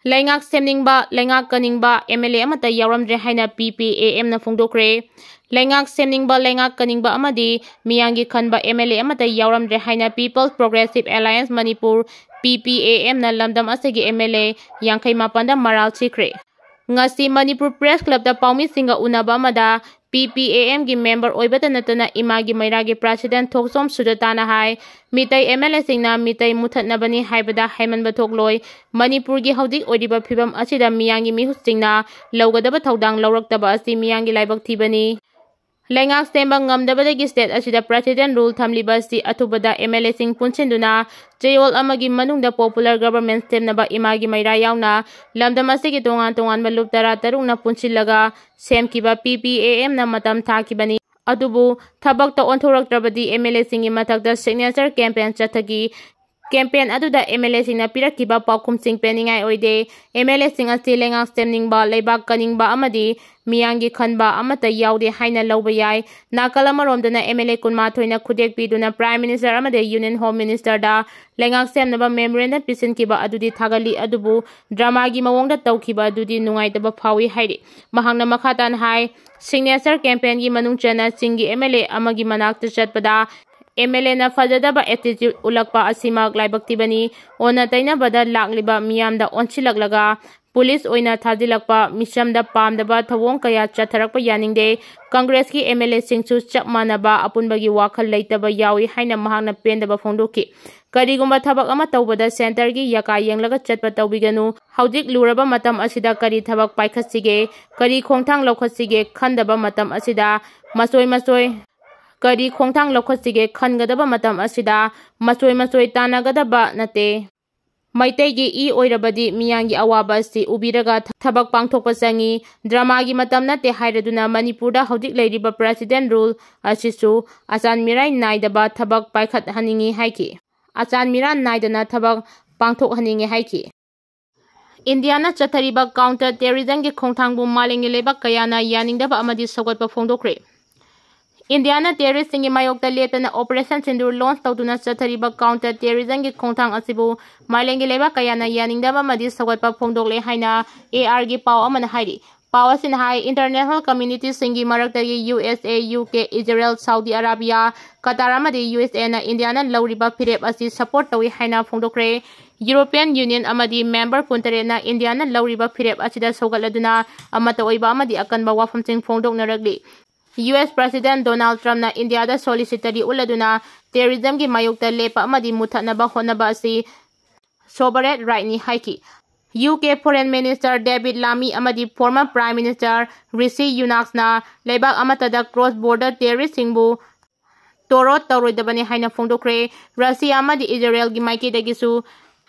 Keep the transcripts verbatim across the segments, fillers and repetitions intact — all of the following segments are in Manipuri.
ꯂꯩꯉꯥꯛ ꯁꯦꯝꯅꯤꯡꯕ, ꯂꯩꯉꯥꯛ ꯀꯟꯅꯤꯡꯕ M L A ꯑꯃꯠꯇ ꯌꯥꯎꯔꯝꯗ꯭ꯔꯦ ꯍꯥꯏꯅ P P A Mꯅ ꯐꯣꯡꯗꯣꯛꯈ꯭ꯔꯦ꯫ ꯂꯩꯉꯥꯛ ꯁꯦꯝꯅꯤꯡꯕ, ꯂꯩꯉꯥꯛ ꯀꯟꯅꯤꯡꯕ ꯑꯃꯗꯤ ꯃꯤꯌꯥꯝꯒꯤ ꯈꯟꯕ M L A ꯑꯃꯠꯇ ꯌꯥꯎꯔꯝꯗ꯭ꯔꯦ ꯍꯥꯏꯅ People's Progressive Alliance Manipur, P P A Mꯅ ꯂꯝꯗꯝ ꯑꯁꯤꯒꯤ M L A ꯌꯥꯡꯈꯩ ꯃꯥꯄꯟꯗ ꯃꯔꯥꯜ ꯁꯤꯈ꯭ꯔꯦ꯫ ꯉꯁꯤ ꯃꯅꯤꯄꯨꯔ ꯄ꯭ꯔꯦꯁ ꯀ꯭ꯂꯕꯇ ꯄꯥꯎꯃꯤꯁꯤꯡꯒ ꯎꯅꯕ ꯑꯃꯗ P P A Mꯒꯤ ꯃꯦꯝꯕꯔ ꯑꯣꯏꯕꯇ ꯅꯠꯇꯅ ꯏꯃꯥꯒꯤ ꯃꯩꯔꯥꯒꯤ ꯄ꯭ꯔꯁꯤꯗꯦꯟ ꯊꯣꯛꯆꯣꯝ ꯁꯨꯖꯇꯥꯅ ꯍꯥꯏ, ꯃꯤꯇꯩ M L Aꯁꯤꯡꯅ ꯃꯤꯇꯩ ꯃꯨꯊꯠꯅꯕꯅꯤ ꯍꯥꯏꯕꯗ ꯍꯥꯏꯃꯟꯕ ꯊꯣꯛꯂꯣꯏ꯫ ꯃꯅꯤꯄꯨꯔꯒꯤ ꯍꯧꯖꯤꯛ ꯑꯣꯏꯔꯤꯕ ꯐꯤꯕꯝ ꯑꯁꯤꯗ ꯃꯤꯌꯥꯝꯒꯤ ꯃꯤꯍꯨꯠꯁꯤꯡꯅ ꯂꯧꯒꯗꯕ ꯊꯧꯗꯥꯡ ꯂꯧꯔꯛꯇꯕ ꯑꯁꯤ ꯃꯤꯌꯥꯝꯒꯤ ꯂꯥꯏꯕꯛ ꯊꯤꯕꯅꯤ꯫ ꯂꯩꯉꯥꯛ ꯁꯦꯝꯕ ꯉꯝꯗꯕꯗꯒꯤ state ꯑꯁꯤꯗ president rule ꯊꯝꯂꯤꯕ ꯑꯁꯤ ꯑꯊꯨꯕꯗ M L Aꯁꯤꯡ ꯄꯨꯟꯁꯤꯟꯗꯨꯅ ꯆꯌꯣꯜ ꯑꯃꯒꯤ ꯃꯅꯨꯡꯗ popular government ꯁꯦꯝꯅꯕ ꯏꯃꯥꯒꯤ ꯃꯩꯔꯥ ꯌꯥꯎꯅ ꯂꯝꯗꯝ ꯑꯁꯤꯒꯤ ꯇꯣꯉꯥꯟ ꯇꯣꯉꯥꯟꯕ ꯂꯨꯞ ꯇꯔꯥ ꯇꯔꯨꯛꯅ ꯄꯨꯟꯁꯤꯜꯂꯒ ꯁꯦꯝꯈꯤꯕ P P A Mꯅ ꯃꯇꯝ ꯊꯥꯈꯤꯕꯅꯤ꯫ ꯑꯗꯨꯕꯨ ꯊꯕꯛꯇ ꯑꯣꯟꯊꯣꯔꯛꯇ꯭ꯔꯕꯗꯤ M L Aꯁꯤꯡꯒꯤ ꯃꯊꯛꯇ signature campaign ꯆꯠꯊꯈꯤ꯫ Campaign ꯑꯗꯨꯗ M L Aꯁꯤꯡꯅ ꯄꯤꯔꯛꯈꯤꯕ ꯄꯥꯎꯈꯨꯝꯁꯤꯡ ꯄꯦꯟꯅꯤꯡꯉꯥꯏ ꯑꯣꯏꯗꯦ꯫ M L Aꯁꯤꯡ ꯑꯁꯤ ꯂꯩꯉꯥꯛ ꯁꯦꯝꯅꯤꯡꯕ, ꯂꯩꯕꯥꯛ ꯀꯟꯅꯤꯡꯕ ꯑꯃꯗꯤ ꯃꯤꯌꯥꯝꯒꯤ ꯈꯟꯕ ꯑꯃꯠꯇ ꯌꯥꯎꯗꯦ ꯍꯥꯏꯅ ꯂꯧꯕ ꯌꯥꯏ꯫ ꯅꯥꯀꯜ ꯑꯃꯔꯣꯝꯗꯅ M L A ꯀꯨꯟꯃꯥꯊꯣꯏꯅ ꯈꯨꯗꯦꯛ ꯄꯤꯗꯨꯅ Prime Minister ꯑꯃꯗꯤ Union Home Ministerꯗ ꯂꯩꯉꯥꯛ ꯁꯦꯝꯅꯕ memorandum ꯄꯤꯁꯤꯟꯈꯤꯕ ꯑꯗꯨꯗꯤ ꯊꯥꯒꯠꯂꯤ, ꯑꯗꯨꯕꯨ dramaꯒꯤ ꯃꯑꯣꯡꯗ ꯇꯧꯈꯤꯕ ꯑꯗꯨꯗꯤ ꯅꯨꯡꯉꯥꯏꯇꯕ ꯐꯥꯎꯏ ꯍꯥꯏꯔꯤ꯫ ꯃꯍꯥꯛꯅ ꯃꯈꯥ ꯇꯥꯅ ꯍꯥꯏ, signature campaignꯒꯤ ꯃꯅꯨꯡ ꯆꯟꯅ ꯆꯤꯡꯒꯤ M L A ꯑꯃꯒꯤ ꯃꯅꯥꯛꯇ ꯆꯠꯄꯗ M L Aꯅ ꯐꯖꯗꯕ attitude ꯎꯠꯂꯛꯄ ꯑꯁꯤꯃꯛ ꯂꯥꯏꯕꯛ ꯊꯤꯕꯅꯤ꯫ ꯑꯣꯟꯅ ꯇꯩꯅꯕꯗ ꯂꯥꯛꯂꯤꯕ ꯃꯤꯌꯥꯝꯗ ꯑꯣꯟꯁꯤꯜꯂꯛꯂꯒ police ꯑꯣꯏꯅ ꯊꯥꯖꯤꯜꯂꯛꯄ, ꯃꯤꯆꯝꯗ ꯄꯥꯝꯗꯕ ꯊꯧꯑꯣꯡ ꯀꯌꯥ ꯆꯠꯊꯔꯛꯄ ꯌꯥꯅꯤꯡꯗꯦ꯫ Congressꯀꯤ M L Aꯁꯤꯡꯁꯨ ꯆꯞ ꯃꯥꯟꯅꯕ ꯑꯄꯨꯟꯕꯒꯤ ꯋꯥꯈꯜ ꯂꯩꯇꯕ ꯌꯥꯎꯏ ꯍꯥꯏꯅ ꯃꯍꯥꯛꯅ ꯄꯦꯟꯗꯕ ꯐꯣꯡꯗꯣꯛꯈꯤ꯫ ꯀꯔꯤꯒꯨꯝꯕ ꯊꯕꯛ ꯑꯃ ꯇꯧꯕꯗ centreꯒꯤ ꯌꯥꯀꯥ ꯌꯦꯡꯂꯒ ꯆꯠꯄ ꯇꯧꯕꯤꯒꯅꯨ꯫ ꯍꯧꯖꯤꯛ ꯂꯨꯔꯕ ꯃꯇꯝ ꯑꯁꯤꯗ ꯀꯔꯤ ꯊꯕꯛ ꯄꯥꯏꯈꯠꯁꯤꯒꯦ, ꯀꯔꯤ ꯈꯣꯡꯊꯥꯡ ꯂꯧꯈꯠꯁꯤꯒꯦ ꯈꯟꯗꯕ ꯃꯇꯝ ꯑꯁꯤꯗ ꯃꯆꯣꯏ ꯃꯆꯣꯏ ꯀꯔꯤ ꯈꯣꯡꯊꯥꯡ ꯂꯧꯈꯠꯁꯤꯒꯦ ꯈꯟꯒꯗꯕ ꯃꯇꯝ ꯑꯁꯤꯗ ꯃꯆꯣꯏ ꯃꯆꯣꯏ ꯇꯥꯟꯅꯒꯗꯕ ꯅꯠꯇꯦ꯫ ꯃꯩꯇꯩꯒꯤ ꯏ ꯑꯣꯏꯔꯕꯗꯤ ꯃꯤꯌꯥꯝꯒꯤ ꯑꯋꯥꯕ ꯑꯁꯤ ꯎꯕꯤꯔꯒ ꯊꯕꯛ ꯄꯥꯡꯊꯣꯛꯄ ꯆꯪꯏ꯫ Dramaꯒꯤ ꯃꯇꯝ ꯅꯠꯇꯦ ꯍꯥꯏꯔꯗꯨꯅ ꯃꯅꯤꯄꯨꯔꯗ ꯍꯧꯖꯤꯛ ꯂꯩꯔꯤꯕ president rule ꯑꯁꯤꯁꯨ ꯑꯆꯥꯟ ꯃꯤꯔꯥꯏ ꯅꯥꯏꯗꯕ ꯊꯕꯛ ꯄꯥꯏꯈꯠꯍꯟꯅꯤꯡꯏ ꯍꯥꯏꯈꯤ꯫ ꯑꯆꯥꯟ ꯃꯤꯔꯥꯟ ꯅꯥꯏꯗꯅ ꯊꯕꯛ ꯄꯥꯡꯊꯣꯛꯍꯟꯅꯤꯡꯏ ꯍꯥꯏꯈꯤ꯫ ꯏꯟꯗꯤꯌꯥꯅ ꯆꯠꯊꯔꯤꯕ counter terrorismꯒꯤ ꯈꯣꯡꯊꯥꯡꯕꯨ ꯃꯥꯂꯦꯝꯒꯤ ꯂꯩꯕꯥꯛ ꯀꯌꯥꯅ ꯌꯥꯅꯤꯡꯗꯕ ꯑꯃꯗꯤ ꯁꯧꯒꯠꯄ ꯐꯣꯡꯗꯣꯛꯈ꯭ꯔꯦ꯫ ꯏꯟꯗꯤꯌꯥꯅ terroristꯁꯤꯡꯒꯤ ꯃꯥꯌꯣꯛꯇ ꯂꯦꯞꯇꯅ Operation Sindoor launch ꯇꯧꯗꯨꯅ ꯆꯠꯊꯔꯤꯕ counter terrorismꯒꯤ ꯈꯣꯡꯊꯥꯡ ꯑꯁꯤꯕꯨ ꯃꯥꯂꯦꯝꯒꯤ ꯂꯩꯕꯥꯛ ꯀꯌꯥꯅ ꯌꯥꯅꯤꯡꯗꯕ ꯑꯃꯗꯤ ꯁꯧꯒꯠꯄ ꯐꯣꯡꯗꯣꯛꯂꯦ ꯍꯥꯏꯅ ARꯒꯤ ꯄꯥꯎ ꯑꯃꯅ ꯍꯥꯏꯔꯤ꯫ ꯄꯥꯎ ꯑꯁꯤꯅ ꯍꯥꯏ, international communityꯁꯤꯡꯒꯤ ꯃꯔꯛꯇꯒꯤ USA, UK, Israel, Saudi Arabia, Qatar ꯑꯃꯗꯤ USAꯅ ꯏꯟꯗꯤꯌꯥꯅ ꯂꯧꯔꯤꯕ ꯐꯤꯔꯦꯞ ꯑꯁꯤ support ꯇꯧꯏ ꯍꯥꯏꯅ ꯐꯣꯡꯗꯣꯛꯈ꯭ꯔꯦ꯫ European Union ꯑꯃꯗꯤ member ꯀꯨꯟꯇꯔꯦꯠꯅ ꯏꯟꯗꯤꯌꯥꯅ ꯂꯧꯔꯤꯕ ꯐꯤꯔꯦꯞ ꯑꯁꯤꯗ ꯁꯧꯒꯠꯂꯗꯨꯅ ꯑꯃꯠꯇ ꯑꯣꯏꯕ ꯑꯃꯗꯤ ꯑꯀꯟꯕ ꯋꯥꯐꯝꯁꯤꯡ ꯐꯣꯡꯗꯣꯛꯅꯔꯛꯂꯤ꯫ US President Donald Trumpꯅ ꯏꯟꯗꯤꯌꯥꯗ solidarity ꯎꯠꯂꯗꯨꯅ terrorismꯒꯤ ꯃꯥꯌꯣꯛꯇ ꯂꯦꯞꯄ ꯑꯃꯗꯤ ꯃꯨꯠꯊꯠꯅꯕ ꯍꯣꯠꯅꯕ ꯑꯁꯤ sovereign rightꯅꯤ ꯍꯥꯏꯈꯤ꯫ UK Foreign Minister David Lammy ꯑꯃꯗꯤ former Prime Minister Rishi Sunakꯅ ꯂꯩꯕꯥꯛ ꯑꯃꯠꯇꯗ cross border terroristꯁꯤꯡꯕꯨ tolerate ꯇꯧꯔꯣꯏꯗꯕꯅꯤ ꯍꯥꯏꯅ ꯐꯣꯡꯗꯣꯛꯈ꯭ꯔꯦ꯫ ꯔꯁꯤꯌꯥ ꯑꯃꯗꯤ ꯏꯖꯔꯦꯜꯒꯤ ꯃꯥꯏꯀꯩꯗꯒꯤꯁꯨ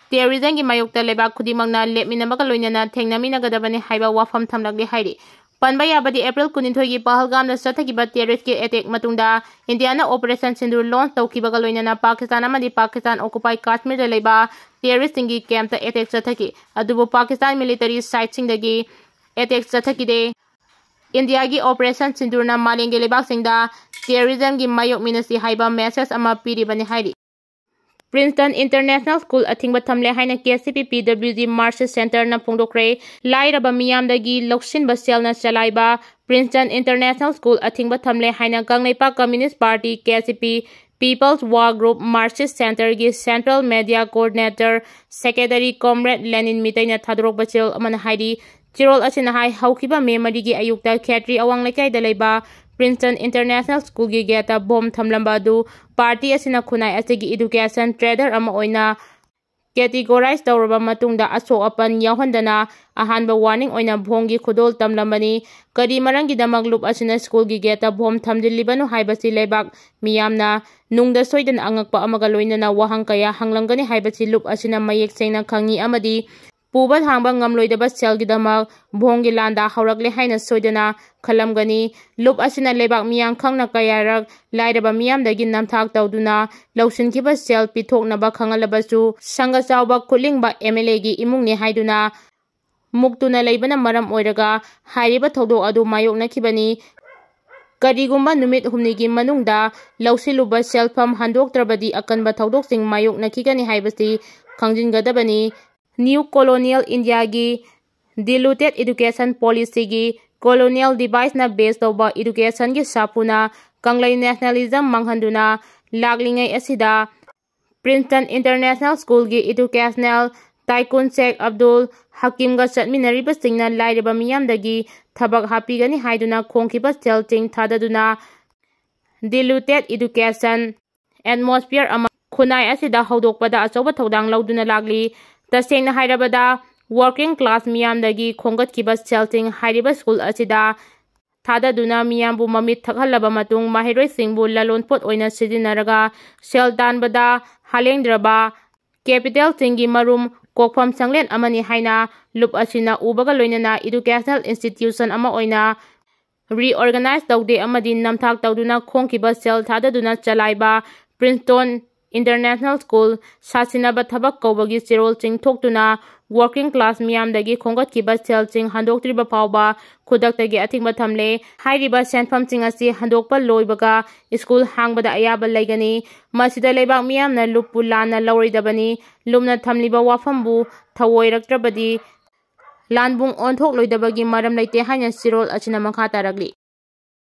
terrorismꯒꯤ ꯃꯥꯌꯣꯛꯇ ꯂꯩꯕꯥꯛ ꯈꯨꯗꯤꯡꯃꯛꯅ ꯂꯦꯞꯃꯤꯟꯅꯕꯒ ꯂꯣꯏꯅꯅ ꯊꯦꯡꯅꯃꯤꯟꯅꯒꯗꯕꯅꯤ ꯍꯥꯏꯕ ꯋꯥꯐꯝ ꯊꯝꯂꯛꯂꯤ ꯍꯥꯏꯔꯤ꯫ ꯄꯟꯕ ꯌꯥꯕꯗꯤ, April ꯀꯨꯟꯅꯤꯊꯣꯏꯒꯤ ꯄꯍꯜꯒꯥꯝꯗ ꯆꯠꯊꯈꯤꯕ terroristꯀꯤ attack ꯃꯇꯨꯡꯗ ꯏꯟꯗꯤꯌꯥꯅ Operation Sindoor launch ꯇꯧꯈꯤꯕꯒ ꯂꯣꯏꯅꯅ ꯄꯥꯀꯤꯁꯇꯥꯟ ꯑꯃꯗꯤ ꯄꯥꯀꯤꯁꯇꯥꯟ occupied ꯀꯥꯁꯃꯤꯔꯗ ꯂꯩꯕ terroristꯁꯤꯡꯒꯤ campꯇ attack ꯆꯠꯊꯈꯤ꯫ ꯑꯗꯨꯕꯨ ꯄꯥꯀꯤꯁꯇꯥꯟ military siteꯁꯤꯡꯗꯒꯤ attack ꯆꯠꯊꯈꯤꯗꯦ꯫ ꯏꯟꯗꯤꯌꯥꯒꯤ Operation Sindoorꯅ ꯃꯥꯂꯦꯝꯒꯤ ꯂꯩꯕꯥꯛꯁꯤꯡꯗ terrorismꯒꯤ ꯃꯥꯌꯣꯛ ꯃꯤꯟꯅꯁꯤ ꯍꯥꯏꯕ message ꯑꯃ ꯄꯤꯔꯤꯕꯅꯤ ꯍꯥꯏꯔꯤ꯫ Princeton International School ꯑꯊꯤꯡꯕ ꯊꯝꯂꯦ ꯍꯥꯏꯅ KCP PWG Marxist Centreꯅ ꯐꯣꯡꯗꯣꯛꯈ꯭ꯔꯦ꯫ ꯂꯥꯏꯔꯕ ꯃꯤꯌꯥꯝꯗꯒꯤ ꯂꯧꯁꯤꯟꯕ ꯁꯦꯜꯅ ꯆꯂꯥꯏꯕ Princeton International School ꯑꯊꯤꯡꯕ ꯊꯝꯂꯦ ꯍꯥꯏꯅ Kangleipak Communist Party, KCP, People's War Group, Marxist Centreꯒꯤ Central Media Coordinator, Secretary Comrade Lenin ꯃꯤꯇꯩꯅ ꯊꯥꯗꯣꯔꯛꯄ ꯆꯦꯔꯣꯜ ꯑꯃꯅ ꯍꯥꯏꯔꯤ꯫ ꯆꯦꯔꯣꯜ ꯑꯁꯤꯅ ꯍꯥꯏ, ꯍꯧꯈꯤꯕ May ꯃꯔꯤꯒꯤ ꯑꯌꯨꯛꯇ ꯈꯦꯇ꯭ꯔꯤ ꯑꯋꯥꯡ ꯂꯩꯀꯥꯏꯗ ꯂꯩꯕ Princeton International Schoolꯒꯤ gateꯇ bomb ꯊꯝꯂꯝꯕ ꯑꯗꯨ party ꯑꯁꯤꯅ ꯈꯨꯟꯅꯥꯏ ꯑꯁꯤꯒꯤ education traitor ꯑꯃ ꯑꯣꯏꯅ categorize ꯇꯧꯔꯕ ꯃꯇꯨꯡꯗ ꯑꯁꯣꯛ ꯑꯄꯟ ꯌꯥꯎꯍꯟꯗꯅ ꯑꯍꯥꯟꯕ warning ꯑꯣꯏꯅ ꯕꯣꯝꯒꯤ ꯈꯨꯗꯣꯜ ꯇꯝꯂꯝꯕꯅꯤ꯫ ꯀꯔꯤ ꯃꯔꯝꯒꯤꯗꯃꯛ ꯂꯨꯞ ꯑꯁꯤꯅ schoolꯒꯤ gateꯇ bomb ꯊꯝꯖꯤꯜꯂꯤꯕꯅꯣ ꯍꯥꯏꯕꯁꯤ ꯂꯩꯕꯥꯛ ꯃꯤꯌꯥꯝꯅ ꯅꯨꯡꯗ ꯁꯣꯏꯗꯅ ꯑꯉꯛꯄ ꯑꯃꯒ ꯂꯣꯏꯅꯅ ꯋꯥꯍꯪ ꯀꯌꯥ ꯍꯪꯂꯝꯒꯅꯤ ꯍꯥꯏꯕꯁꯤ ꯂꯨꯞ ꯑꯁꯤꯅ ꯃꯌꯦꯛ ꯁꯦꯡꯅ ꯈꯪꯏ ꯑꯃꯗꯤ ꯄꯨꯕ ꯊꯥꯡꯕ ꯉꯝꯂꯣꯏꯗꯕ ꯁꯦꯜꯒꯤꯗꯃꯛ ꯕꯣꯝꯒꯤ ꯂꯥꯟꯗꯥ ꯍꯧꯔꯛꯂꯦ ꯍꯥꯏꯅ ꯁꯣꯏꯗꯅ ꯈꯜꯂꯝꯒꯅꯤ꯫ ꯂꯨꯞ ꯑꯁꯤꯅ ꯂꯩꯕꯥꯛ ꯃꯤꯌꯥꯝ ꯈꯪꯅ ꯀꯌꯥꯔꯛ ꯂꯥꯏꯔꯕ ꯃꯤꯌꯥꯝꯗꯒꯤ ꯅꯝꯊꯥꯛ ꯇꯧꯗꯨꯅ ꯂꯧꯁꯤꯟꯈꯤꯕ ꯁꯦꯜ ꯄꯤꯊꯣꯛꯅꯕ ꯈꯪꯍꯜꯂꯕꯁꯨ, ꯁꯪꯒ ꯆꯥꯎꯕ ꯈꯨꯠꯂꯤꯡꯕ MLAꯒꯤ ꯏꯃꯨꯡꯅꯤ ꯍꯥꯏꯗꯨꯅ ꯃꯨꯛꯇꯨꯅ ꯂꯩꯕꯅ ꯃꯔꯝ ꯑꯣꯏꯔꯒ ꯍꯥꯏꯔꯤꯕ ꯊꯧꯗꯣꯛ ꯑꯗꯨ ꯃꯥꯌꯣꯛꯅꯈꯤꯕꯅꯤ꯫ ꯀꯔꯤꯒꯨꯝꯕ ꯅꯨꯃꯤꯠ ꯍꯨꯝꯅꯤꯒꯤ ꯃꯅꯨꯡꯗ ꯂꯧꯁꯤꯜꯂꯨꯕ ꯁꯦꯜꯐꯝ ꯍꯟꯗꯣꯛꯇ꯭ꯔꯕꯗꯤ ꯑꯀꯟꯕ ꯊꯧꯗꯣꯛꯁꯤꯡ ꯃꯥꯌꯣꯛꯅꯈꯤꯒꯅꯤ ꯍꯥꯏꯕꯁꯤ ꯈꯪꯖꯤꯟꯒꯗꯕꯅꯤ꯫ New Colonial Indiaꯒꯤ Diluted Education Policyꯒꯤ colonial deviceꯅ base ꯇꯧꯕ educationꯒꯤ ꯁꯥꯐꯨꯅ ꯀꯪꯂꯩ nationalism ꯃꯥꯡꯍꯟꯗꯨꯅ ꯂꯥꯛꯂꯤꯉꯩ ꯑꯁꯤꯗ Princeton International Schoolꯒꯤ educational tycoon Sheikh Abdul Hakimꯒ ꯆꯠꯃꯤꯟꯅꯔꯤꯕꯁꯤꯡꯅ ꯂꯥꯏꯔꯕ ꯃꯤꯌꯥꯝꯗꯒꯤ ꯊꯕꯛ ꯍꯥꯞꯄꯤꯒꯅꯤ ꯍꯥꯏꯗꯨꯅ ꯈꯣꯡꯈꯤꯕ ꯁꯦꯜꯁꯤꯡ ꯊꯥꯗꯗꯨꯅ diluted education atmosphere ꯑꯃ ꯈꯨꯟꯅꯥꯏ ꯑꯁꯤꯗ ꯍꯧꯗꯣꯛꯄꯗ ꯑꯆꯧꯕ ꯊꯧꯗꯥꯡ ꯂꯧꯗꯨꯅ ꯂꯥꯛꯂꯤ꯫ ꯇꯁꯦꯡꯅ ꯍꯥꯏꯔꯕꯗ, working class ꯃꯤꯌꯥꯝꯗꯒꯤ ꯈꯣꯝꯒꯠꯈꯤꯕ ꯁꯦꯜꯁꯤꯡ ꯍꯥꯏꯔꯤꯕ ꯁ꯭ꯀꯨꯜ ꯑꯁꯤꯗ ꯊꯥꯗꯗꯨꯅ ꯃꯤꯌꯥꯝꯕꯨ ꯃꯃꯤꯠ ꯊꯛꯍꯜꯂꯕ ꯃꯇꯨꯡ, ꯃꯍꯩꯔꯣꯏꯁꯤꯡꯕꯨ ꯂꯂꯣꯟꯄꯣꯠ ꯑꯣꯏꯅ ꯁꯤꯖꯤꯟꯅꯔꯒ ꯁꯦꯜ ꯇꯥꯟꯕꯗ ꯍꯥꯂꯦꯡꯗ꯭ꯔꯕ capitalꯁꯤꯡꯒꯤ ꯃꯔꯨꯝ ꯀꯣꯛꯐꯝ ꯁꯪꯂꯦꯟ ꯑꯃꯅꯤ ꯍꯥꯏꯅ ꯂꯨꯞ ꯑꯁꯤꯅ ꯎꯕꯒ ꯂꯣꯏꯅꯅ educational institution ꯑꯃ ꯑꯣꯏꯅ reorganize ꯇꯧꯗꯦ ꯑꯃꯗꯤ ꯅꯝꯊꯥꯛ ꯇꯧꯗꯨꯅ ꯈꯣꯡꯈꯤꯕ ꯁꯦꯜ ꯊꯥꯗꯗꯨꯅ ꯆꯂꯥꯏꯕ Princeton International School ꯁꯥꯁꯤꯟꯅꯕ ꯊꯕꯛ ꯀꯧꯕꯒꯤ ꯆꯦꯔꯣꯜꯁꯤꯡ ꯊꯣꯛꯇꯨꯅ working class ꯃꯤꯌꯥꯝꯗꯒꯤ ꯈꯣꯝꯒꯠꯈꯤꯕ ꯁꯦꯜꯁꯤꯡ ꯍꯟꯗꯣꯛꯇ꯭ꯔꯤꯕ ꯐꯥꯎꯕ ꯈꯨꯗꯛꯇꯒꯤ ꯑꯊꯤꯡꯕ ꯊꯝꯂꯦ꯫ ꯍꯥꯏꯔꯤꯕ ꯁꯦꯟꯐꯝꯁꯤꯡ ꯑꯁꯤ ꯍꯟꯗꯣꯛꯄ ꯂꯣꯏꯕꯒ ꯁ꯭ꯀꯨꯜ ꯍꯥꯡꯕꯗ ꯑꯌꯥꯕ ꯂꯩꯒꯅꯤ꯫ ꯃꯁꯤꯗ ꯂꯩꯕꯥꯛ ꯃꯤꯌꯥꯝꯅ ꯂꯨꯞꯄꯨ ꯂꯥꯟꯅ ꯂꯧꯔꯣꯏꯗꯕꯅꯤ꯫ ꯂꯨꯞꯅ ꯊꯝꯂꯤꯕ ꯋꯥꯐꯝꯕꯨ ꯊꯧꯑꯣꯏꯔꯛꯇ꯭ꯔꯕꯗꯤ ꯂꯥꯟꯕꯨꯡ ꯑꯣꯟꯊꯣꯛꯂꯣꯏꯗꯕꯒꯤ ꯃꯔꯝ ꯂꯩꯇꯦ ꯍꯥꯏꯅ ꯆꯦꯔꯣꯜ ꯑꯁꯤꯅ ꯃꯈꯥ ꯇꯥꯔꯛꯂꯤ꯫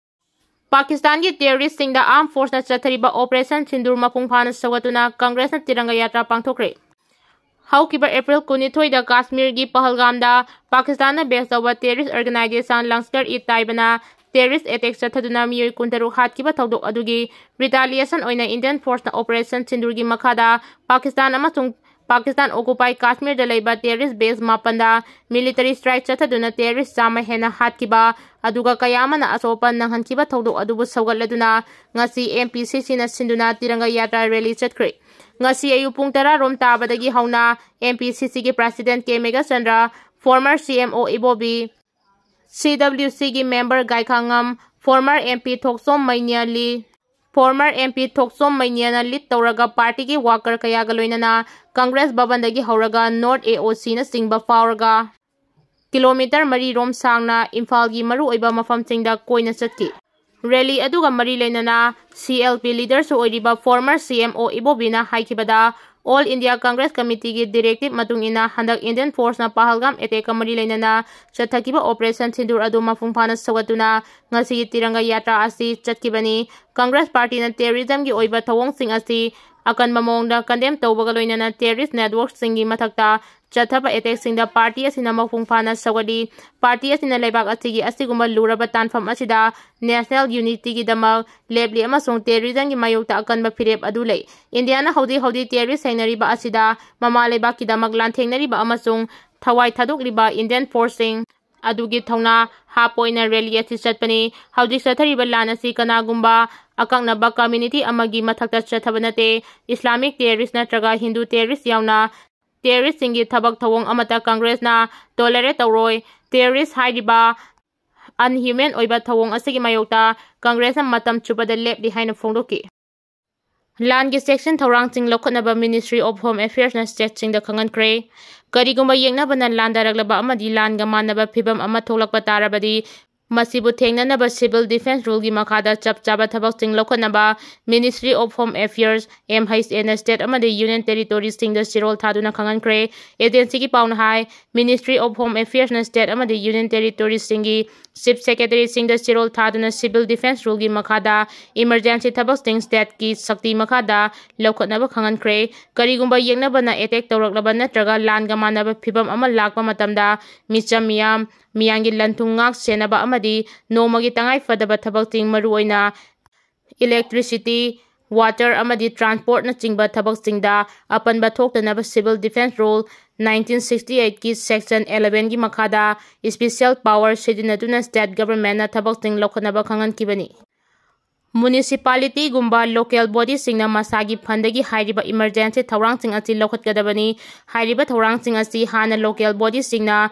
ꯄꯥꯀꯤꯁꯇꯥꯟꯒꯤ terroristꯁꯤꯡꯗ armed forceꯅ ꯆꯠꯊꯔꯤꯕ Operation Sindoor ꯃꯄꯨꯡ ꯐꯥꯅ ꯁꯧꯒꯠꯇꯨꯅ ꯀꯪꯒ꯭ꯔꯦꯁꯅ ꯇꯤꯔꯪꯒ ꯌꯥꯇ꯭ꯔꯥ ꯄꯥꯡꯊꯣꯛꯈ꯭ꯔꯦ꯫ ꯍꯧꯈꯤꯕ April ꯀꯨꯟꯅꯤꯊꯣꯏꯗ ꯀꯥꯁꯃꯤꯔꯒꯤ ꯄꯍꯜꯒꯥꯝꯗ ꯄꯥꯀꯤꯁꯇꯥꯟꯅ base ꯇꯧꯕ terrorist organisation Lashkar-e-Taibaꯅ terrorist attack ꯆꯠꯊꯗꯨꯅ ꯃꯤꯑꯣꯏ ꯀꯨꯟꯇꯔꯨꯛ ꯍꯥꯠꯈꯤꯕ ꯊꯧꯗꯣꯛ ꯑꯗꯨꯒꯤ retaliation ꯑꯣꯏꯅ Indian forceꯅ Operation Sindoorꯒꯤ ꯃꯈꯥꯗ ꯄꯥꯀꯤꯁꯇꯥꯟ ꯑꯃꯁꯨꯡ ꯄꯥꯀꯤꯁꯇꯥꯟ occupied ꯀꯥꯁꯃꯤꯔꯗ ꯂꯩꯕ terrorist base ꯃꯥꯄꯟꯗ military strike ꯆꯠꯊꯗꯨꯅ terrorist ꯆꯥꯝꯃ ꯍꯦꯟꯅ ꯍꯥꯠꯈꯤꯕ, ꯑꯗꯨꯒ ꯀꯌꯥ ꯑꯃꯅ ꯑꯁꯣꯛ ꯑꯄꯟ ꯅꯪꯍꯟꯈꯤꯕ ꯊꯧꯗꯣꯛ ꯑꯗꯨꯕꯨ ꯁꯧꯒꯠꯂꯗꯨꯅ ꯉꯁꯤ MPCCꯅ ꯁꯤꯟꯗꯨꯅ ꯇꯤꯔꯪꯒ ꯌꯥꯇ꯭ꯔꯥ rally ꯆꯠꯈ꯭ꯔꯦ꯫ ꯉꯁꯤ ꯑꯌꯨꯛ ꯄꯨꯡ ꯇꯔꯥ ꯔꯣꯝ ꯇꯥꯕꯗꯒꯤ ꯍꯧꯅ MPCCꯒꯤ president K Meghachandra, former CMO ꯏꯕꯣꯕꯤ, CWCꯒꯤ member ꯒꯥꯏꯈꯥꯉꯝ, former MP ꯊꯣꯛꯆꯣꯝ ꯃꯩꯅ꯭ꯌꯥꯂꯤ, former MP ꯊꯣꯛꯆꯣꯝ ꯃꯩꯅ꯭ꯌꯥꯅ lead ꯇꯧꯔꯒ partyꯒꯤ worker ꯀꯌꯥꯒ ꯂꯣꯏꯅꯅ Congress ꯚꯕꯟꯗꯒꯤ ꯍꯧꯔꯒ North AOCꯅꯆꯤꯡꯕ ꯐꯥꯎꯔꯒ kilometre ꯃꯔꯤ ꯔꯣꯝ ꯁꯥꯡꯅ ꯏꯝꯐꯥꯜꯒꯤ ꯃꯔꯨꯑꯣꯏꯕ ꯃꯐꯝꯁꯤꯡꯗ ꯀꯣꯏꯅ ꯆꯠꯈꯤ꯫ Rally ꯑꯗꯨꯒ ꯃꯔꯤ ꯂꯩꯅꯅ C L P leaderꯁꯨ ꯑꯣꯏꯔꯤꯕ former C M O ꯏꯕꯣꯕꯤꯅ ꯍꯥꯏꯈꯤꯕꯗ, All India Congress Committeeꯒꯤ directive ꯃꯇꯨꯡ ꯏꯟꯅ ꯍꯟꯗꯛ Indian forceꯅ ꯄꯍꯜꯒꯥꯝ attackꯀ ꯃꯔꯤ ꯂꯩꯅꯅ ꯆꯠꯊꯈꯤꯕ Operation Sindoor ꯑꯗꯨ ꯃꯄꯨꯡ ꯐꯥꯅ ꯁꯧꯒꯠꯇꯨꯅ ꯉꯁꯤꯒꯤ ꯇꯤꯔꯪꯒ ꯌꯥꯇ꯭ꯔꯥ ꯑꯁꯤ ꯆꯠꯈꯤꯕꯅꯤ꯫ Congress partyꯅ terrorismꯒꯤ ꯑꯣꯏꯕ ꯊꯧꯑꯣꯡꯁꯤꯡ ꯑꯁꯤ ꯑꯀꯟꯕ ꯃꯑꯣꯡꯗ condemn ꯇꯧꯕꯒ ꯂꯣꯏꯅꯅ terrorist networkꯁꯤꯡꯒꯤ ꯃꯊꯛꯇ ꯆꯠꯊꯕ attackꯁꯤꯡꯗ party ꯑꯁꯤꯅ ꯃꯄꯨꯡ ꯐꯥꯅ ꯁꯧꯒꯠꯂꯤ꯫ Party ꯑꯁꯤꯅ ꯂꯩꯕꯥꯛ ꯑꯁꯤꯒꯤ ꯑꯁꯤꯒꯨꯝꯕ ꯂꯨꯔꯕ ꯇꯥꯟꯐꯝ ꯑꯁꯤꯗ national unityꯒꯤꯗꯃꯛ ꯂꯦꯞꯂꯤ ꯑꯃꯁꯨꯡ terrorismꯒꯤ ꯃꯥꯌꯣꯛꯇ ꯑꯀꯟꯕ ꯐꯤꯔꯦꯞ ꯑꯗꯨ ꯂꯩ꯫ ꯏꯟꯗꯤꯌꯥꯅ ꯍꯧꯖꯤꯛ ꯍꯧꯖꯤꯛ terrorist ꯊꯦꯡꯅꯔꯤꯕ ꯑꯁꯤꯗ ꯃꯃꯥ ꯂꯩꯕꯥꯛꯀꯤꯗꯃꯛ ꯂꯥꯟꯊꯦꯡꯅꯔꯤꯕ ꯑꯃꯁꯨꯡ ꯊꯋꯥꯏ ꯊꯥꯗꯣꯛꯂꯤꯕ Indian forceꯁꯤꯡ ꯑꯗꯨꯒꯤ ꯊꯧꯅꯥ ꯍꯥꯞꯄ ꯑꯣꯏꯅ rally ꯑꯁꯤ ꯆꯠꯄꯅꯤ꯫ ꯍꯧꯖꯤꯛ ꯆꯠꯊꯔꯤꯕ ꯂꯥꯟ ꯑꯁꯤ ꯀꯅꯥꯒꯨꯝꯕ ꯑꯀꯛꯅꯕ community ꯑꯃꯒꯤ ꯃꯊꯛꯇ ꯆꯠꯊꯕ ꯅꯠꯇꯦ꯫ Islamic terrorist ꯅꯠꯇ꯭ꯔꯒ Hindu terrorist ꯌꯥꯎꯅ terroristꯁꯤꯡꯒꯤ ꯊꯕꯛ ꯊꯧꯑꯣꯡ ꯑꯃꯠꯇ Congressꯅ tolerate ꯇꯧꯔꯣꯏ꯫ Terrorist ꯍꯥꯏꯔꯤꯕ unhuman ꯑꯣꯏꯕ ꯊꯧꯑꯣꯡ ꯑꯁꯤꯒꯤ ꯃꯥꯌꯣꯛꯇ Congressꯅ ꯃꯇꯝ ꯆꯨꯞꯄꯗ ꯂꯦꯞꯂꯤ ꯍꯥꯏꯅ ꯐꯣꯡꯗꯣꯛꯈꯤ꯫ ꯂꯥꯟꯒꯤ ꯆꯦꯛꯁꯤꯟ ꯊꯧꯔꯥꯡꯁꯤꯡ ꯂꯧꯈꯠꯅꯕ Ministry of Home Affairsꯅ stateꯁꯤꯡꯗ ꯈꯪꯍꯟꯈ꯭ꯔꯦ꯫ ꯀꯔꯤꯒꯨꯝꯕ ꯌꯦꯛꯅꯕꯅ ꯂꯥꯟꯗꯥꯔꯛꯂꯕ ꯑꯃꯗꯤ ꯂꯥꯟꯒ ꯃꯥꯟꯅꯕ ꯐꯤꯚꯝ ꯑꯃ ꯊꯣꯛꯂꯛꯄ ꯇꯥꯔꯕꯗꯤ, ꯃꯁꯤꯕꯨ ꯊꯦꯡꯅꯅꯕ Civil Defence Ruleꯒꯤ ꯃꯈꯥꯗ ꯆꯞ ꯆꯥꯕ ꯊꯕꯛꯁꯤꯡ ꯂꯧꯈꯠꯅꯕ Ministry of Home Affairs, M H Aꯅ state ꯑꯃꯗꯤ union territoriesꯁꯤꯡꯗ ꯆꯦꯔꯣꯜ ꯊꯥꯗꯨꯅ ꯈꯪꯍꯟꯈ꯭ꯔꯦ꯫ Agencyꯒꯤ ꯄꯥꯎꯅ ꯍꯥꯏ, Ministry of Home Affairsꯅ state ꯑꯃꯗꯤ union territoriesꯁꯤꯡꯒꯤ Chief Secretaryꯁꯤꯡꯗ ꯆꯦꯔꯣꯜ ꯊꯥꯗꯨꯅ Civil Defence Ruleꯒꯤ ꯃꯈꯥꯗ emergency ꯊꯕꯛꯁꯤꯡ stateꯀꯤ ꯁꯛꯇꯤ ꯃꯈꯥꯗ ꯂꯧꯈꯠꯅꯕ ꯈꯪꯍꯟꯈ꯭ꯔꯦ꯫ ꯀꯔꯤꯒꯨꯝꯕ ꯌꯦꯛꯅꯕꯅ attack ꯇꯧꯔꯛꯂꯕ ꯅꯠꯇ꯭ꯔꯒ ꯂꯥꯟꯒ ꯃꯥꯟꯅꯕ ꯐꯤꯚꯝ ꯑꯃ ꯂꯥꯛꯄ ꯃꯇꯝꯗ, ꯃꯤꯆꯝ ꯃꯤꯌꯥꯝ, ꯃꯤꯌꯥꯝꯒꯤ ꯂꯟ-ꯊꯨꯝ ꯉꯥꯛ ꯁꯦꯟꯅꯕ ꯑꯃꯗꯤ ꯅꯣꯡꯃꯒꯤ ꯇꯉꯥꯏ ꯐꯗꯕ ꯊꯕꯛꯁꯤꯡ, ꯃꯔꯨꯑꯣꯏꯅ electricity, water ꯑꯃꯗꯤ transportꯅꯆꯤꯡꯕ ꯊꯕꯛꯁꯤꯡꯗ ꯑꯄꯟꯕ ꯊꯣꯛꯇꯅꯕ Civil Defence Rule nineteen sixty eightꯀꯤ section elevenꯒꯤ ꯃꯈꯥꯗ special power ꯁꯤꯖꯤꯟꯅꯗꯨꯅ state governmentꯅ ꯊꯕꯛꯁꯤꯡ ꯂꯧꯈꯠꯅꯕ ꯈꯪꯍꯟꯈꯤꯕꯅꯤ꯫ Municipalityꯒꯨꯝꯕ local bodyꯁꯤꯡꯅ ꯃꯁꯥꯒꯤ fundꯗꯒꯤ ꯍꯥꯏꯔꯤꯕ emergency ꯊꯧꯔꯥꯡꯁꯤꯡ ꯑꯁꯤ ꯂꯧꯈꯠꯀꯗꯕꯅꯤ꯫ ꯍꯥꯏꯔꯤꯕ ꯊꯧꯔꯥꯡꯁꯤꯡ ꯑꯁꯤ ꯍꯥꯟꯅ local bodyꯁꯤꯡꯅ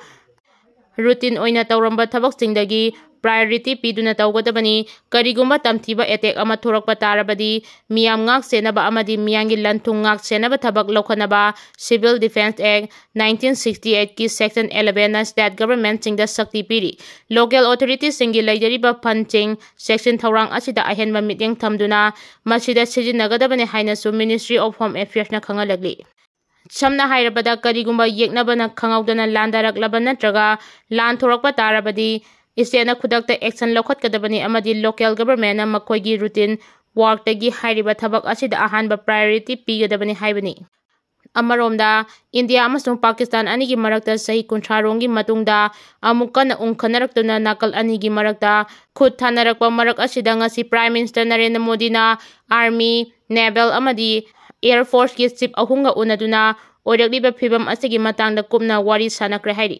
routine ꯑꯣꯏꯅ ꯇꯧꯔꯝꯕ ꯊꯕꯛꯁꯤꯡꯗꯒꯤ priority ꯄꯤꯗꯨꯅ ꯇꯧꯒꯗꯕꯅꯤ꯫ ꯀꯔꯤꯒꯨꯝꯕ ꯇꯝꯊꯤꯕ attack ꯑꯃ ꯊꯣꯔꯛꯄ ꯇꯥꯔꯕꯗꯤ, ꯃꯤꯌꯥꯝ ꯉꯥꯛ ꯁꯦꯟꯅꯕ ꯑꯃꯗꯤ ꯃꯤꯌꯥꯝꯒꯤ ꯂꯟ ꯊꯨꯝ ꯉꯥꯛ ꯁꯦꯟꯅꯕ ꯊꯕꯛ ꯂꯧꯈꯠꯅꯕ Civil Defence Act nineteen sixty eight ꯀꯤ Section eleven ꯅ state government ꯁꯤꯡꯗ ꯁꯛꯇꯤ ꯄꯤꯔꯤ꯫ Local authority ꯁꯤꯡꯒꯤ ꯂꯩꯖꯔꯤꯕ fund ꯁꯤꯡ ꯆꯦꯛꯁꯤꯟ ꯊꯧꯔꯥꯡ ꯑꯁꯤꯗ ꯑꯍꯦꯟꯕ ꯃꯤꯠꯌꯦꯡ ꯊꯝꯗꯨꯅ ꯃꯁꯤꯗ ꯁꯤꯖꯤꯟꯅꯒꯗꯕꯅꯤ ꯍꯥꯏꯅꯁꯨ Ministry of Home Affairs ꯅ ꯈꯪꯍꯜꯂꯛꯂꯤ꯫ ꯁꯝꯅ ꯍꯥꯏꯔꯕꯗ, ꯀꯔꯤꯒꯨꯝꯕ ꯌꯦꯛꯅꯕꯅ ꯈꯪꯍꯧꯗꯅ ꯂꯥꯟꯗꯥꯔꯛꯂꯕ ꯅꯠꯇ꯭ꯔꯒ ꯂꯥꯟ ꯊꯣꯔꯛꯄ ꯇꯥꯔꯕꯗꯤ, state ꯅ ꯈꯨꯗꯛꯇ action ꯂꯧꯈꯠꯀꯗꯕꯅꯤ ꯑꯃꯗꯤ local government ꯅ ꯃꯈꯣꯏꯒꯤ routine work ꯇꯒꯤ ꯍꯥꯏꯔꯤꯕ ꯊꯕꯛ ꯑꯁꯤꯗ ꯑꯍꯥꯟꯕ priority ꯄꯤꯒꯗꯕꯅꯤ ꯍꯥꯏꯕꯅꯤ꯫ ꯑꯃꯔꯣꯝꯗ, ꯏꯟꯗꯤꯌꯥ ꯑꯃꯁꯨꯡ ꯄꯥꯀꯤꯁꯇꯥꯟ ꯑꯅꯤꯒꯤ ꯃꯔꯛꯇ ꯆꯍꯤ ꯀꯨꯟꯊ꯭ꯔꯥ ꯔꯣꯝꯒꯤ ꯃꯇꯨꯡꯗ ꯑꯃꯨꯛ ꯀꯟꯅ ꯎꯪꯈꯠꯅꯔꯛꯇꯨꯅ ꯅꯥꯀꯜ ꯑꯅꯤꯒꯤ ꯃꯔꯛꯇ ꯈꯨꯠ ꯊꯥꯅꯔꯛꯄ ꯃꯔꯛ ꯑꯁꯤꯗ ꯉꯁꯤ Prime Minister ꯅꯔꯦꯟꯗ꯭ꯔ ꯃꯣꯗꯤꯅ Army, Naval ꯑꯃꯗꯤ Air Force ꯀꯤ chief ꯑꯍꯨꯝꯒ ꯎꯅꯗꯨꯅ ꯑꯣꯏꯔꯛꯂꯤꯕ ꯐꯤꯕꯝ ꯑꯁꯤꯒꯤ ꯃꯇꯥꯡꯗ ꯀꯨꯞꯅ ꯋꯥꯔꯤ ꯁꯥꯅꯈ꯭ꯔꯦ ꯍꯥꯏꯔꯤ꯫